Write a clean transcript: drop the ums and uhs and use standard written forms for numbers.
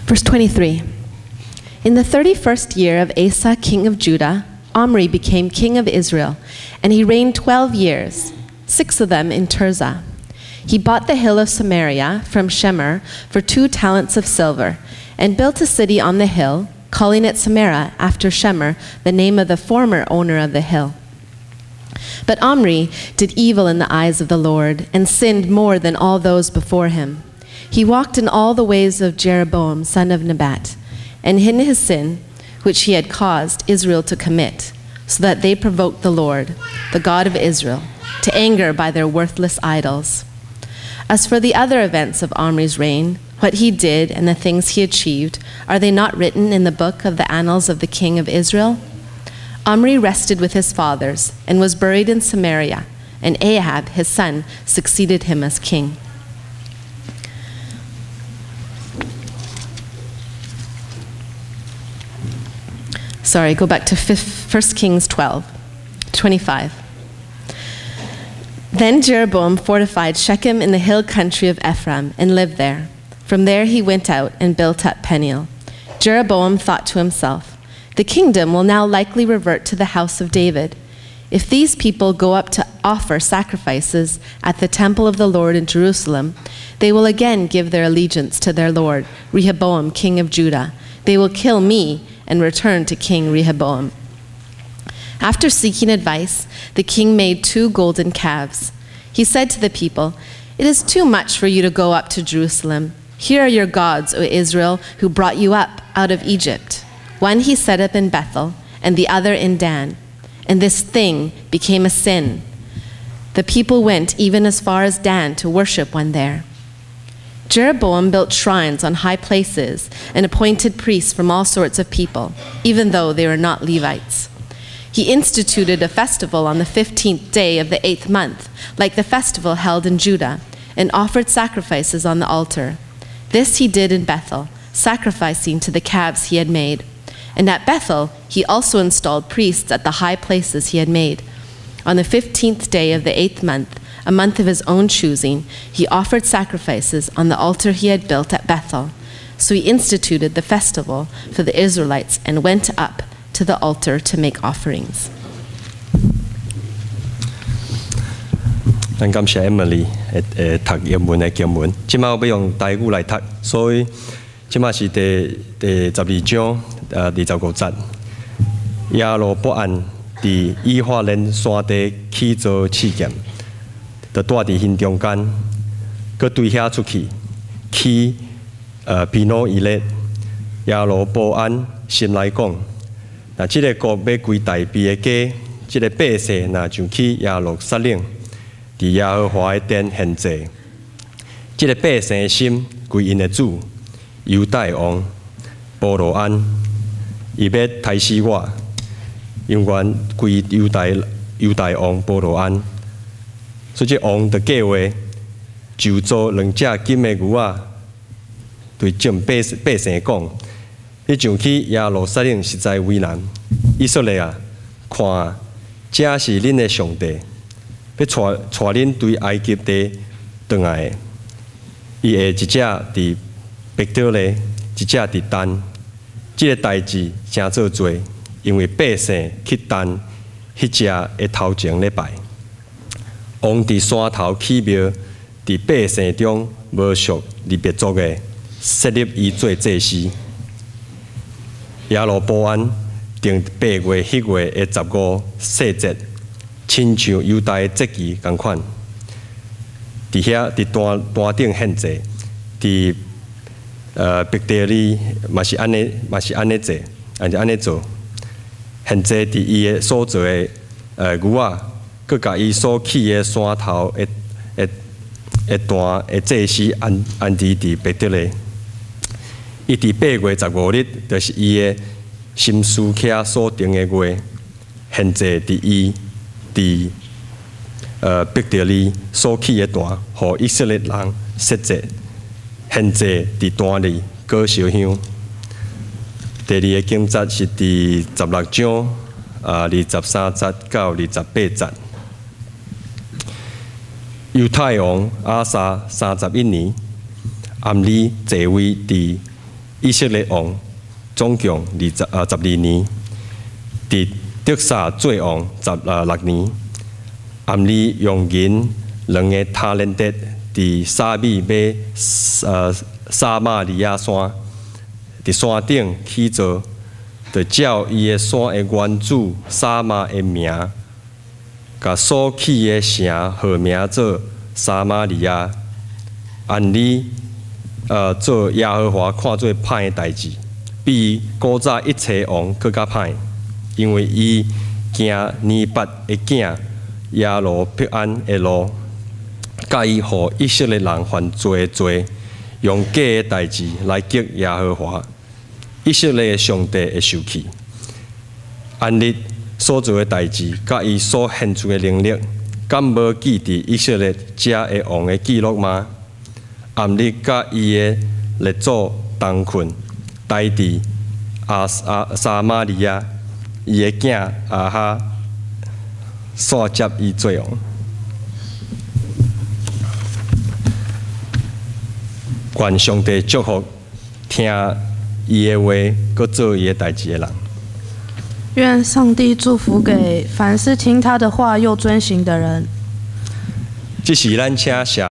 Verse 23. In the 31st year of Asa, king of Judah, Omri became king of Israel, and he reigned 12 years, 6 of them in Tirzah. He bought the hill of Samaria from Shemer for 2 talents of silver, and built a city on the hill, calling it Samaria after Shemer, the name of the former owner of the hill. But Omri did evil in the eyes of the Lord, and sinned more than all those before him. He walked in all the ways of Jeroboam, son of Nebat, and in his sin, which he had caused Israel to commit, so that they provoked the Lord, the God of Israel, to anger by their worthless idols. As for the other events of Omri's reign, what he did and the things he achieved, are they not written in the book of the annals of the king of Israel? Omri rested with his fathers and was buried in Samaria, and Ahab, his son, succeeded him as king. Sorry, go back to 1 Kings 12:25. Then Jeroboam fortified Shechem in the hill country of Ephraim and lived there. From there he went out and built up Peniel. Jeroboam thought to himself, "The kingdom will now likely revert to the house of David. If these people go up to offer sacrifices at the temple of the Lord in Jerusalem, they will again give their allegiance to their lord, Rehoboam, king of Judah. They will kill me and return to King Rehoboam." After seeking advice, the king made two golden calves. He said to the people, "It is too much for you to go up to Jerusalem. Here are your gods, O Israel, who brought you up out of Egypt." One he set up in Bethel, and the other in Dan. And this thing became a sin. The people went even as far as Dan to worship one there. Jeroboam built shrines on high places and appointed priests from all sorts of people, even though they were not Levites. He instituted a festival on the 15th day of the eighth month, like the festival held in Judah, and offered sacrifices on the altar. This he did in Bethel, sacrificing to the calves he had made. And at Bethel, he also installed priests at the high places he had made. On the 15th day of the eighth month, a month of his own choosing, he offered sacrifices on the altar he had built at Bethel. So he instituted the festival for the Israelites and went up to the altar to make offerings. 咱感謝 Emily 會會讀英文的經文，這擺我欲用台語來讀，所以這擺是第第十二章呃二十五節。耶羅波按佇以法蓮山地起座示劍，就蹛佇𪜶中間，閣對遐出去，起呃毗努伊勒。耶羅波按心內講：若這个國欲歸大衛的家，這个百姓若上去耶路撒冷，佇耶和華的殿獻祭，這个百姓的心歸𪜶的主猶大王波羅安，伊欲刣死我，永遠歸猶大猶大王波羅安。所以這王就計劃就做兩隻金的牛仔，對眾百百姓講：你上去耶路撒冷實在為難，以色列啊，看，這是恁的上帝。欲帶帶恁對埃及地轉來的，伊會一隻佇伯特利，一隻佇但。這个代誌成做罪，因為百姓去但彼隻的頭前咧拜。王佇山頭起廟，佇百姓中無屬利未族的，設立伊做祭司。耶羅波按定八月彼月的十五細節，親像猶大的節期仝款，佇遐佇壇壇頂獻祭，佇呃伯特利嘛是按呢嘛是按呢做，按按呢做，獻祭佇伊的所做的呃牛仔，閣共伊所起的山頭的的的壇的祭司安安置佇伯特利。伊佇八月十五日，就是伊的心思徛所定的月，獻祭佇伊佇呃伯特利所起的壇，予以色列人洗節，獻祭佇壇裡閣燒香。第二个經節是佇十六章啊二十三節到二十八節。猶太王亞撒三十一年，暗利坐位佇以色列王總共22年，佇得撒做王16年。暗利用銀兩个他連得佇沙米買撒瑪利亞山，佇山頂起造，就照伊的山的原主沙瑪的名，共所起的城號名做撒瑪利亞。暗利做耶和華看做歹的代誌，比古早一切王閣較歹，因為伊行尼八的囝耶羅波安的路，佮伊予以色列人犯罪的罪，用假的代誌來激耶和華以色列的上帝的受氣。暗利所做的代誌，佮伊所顯出的能力，敢無記佇以色列遮的王的記錄嗎？暗利佮伊的列祖同睏，埋佇撒瑪利亞，伊的囝亞哈煞接伊做王。願上帝祝福聽伊的話，閣做伊的代誌的人。願上帝祝福給凡是聽他的話又遵行的人。這時咱請謝。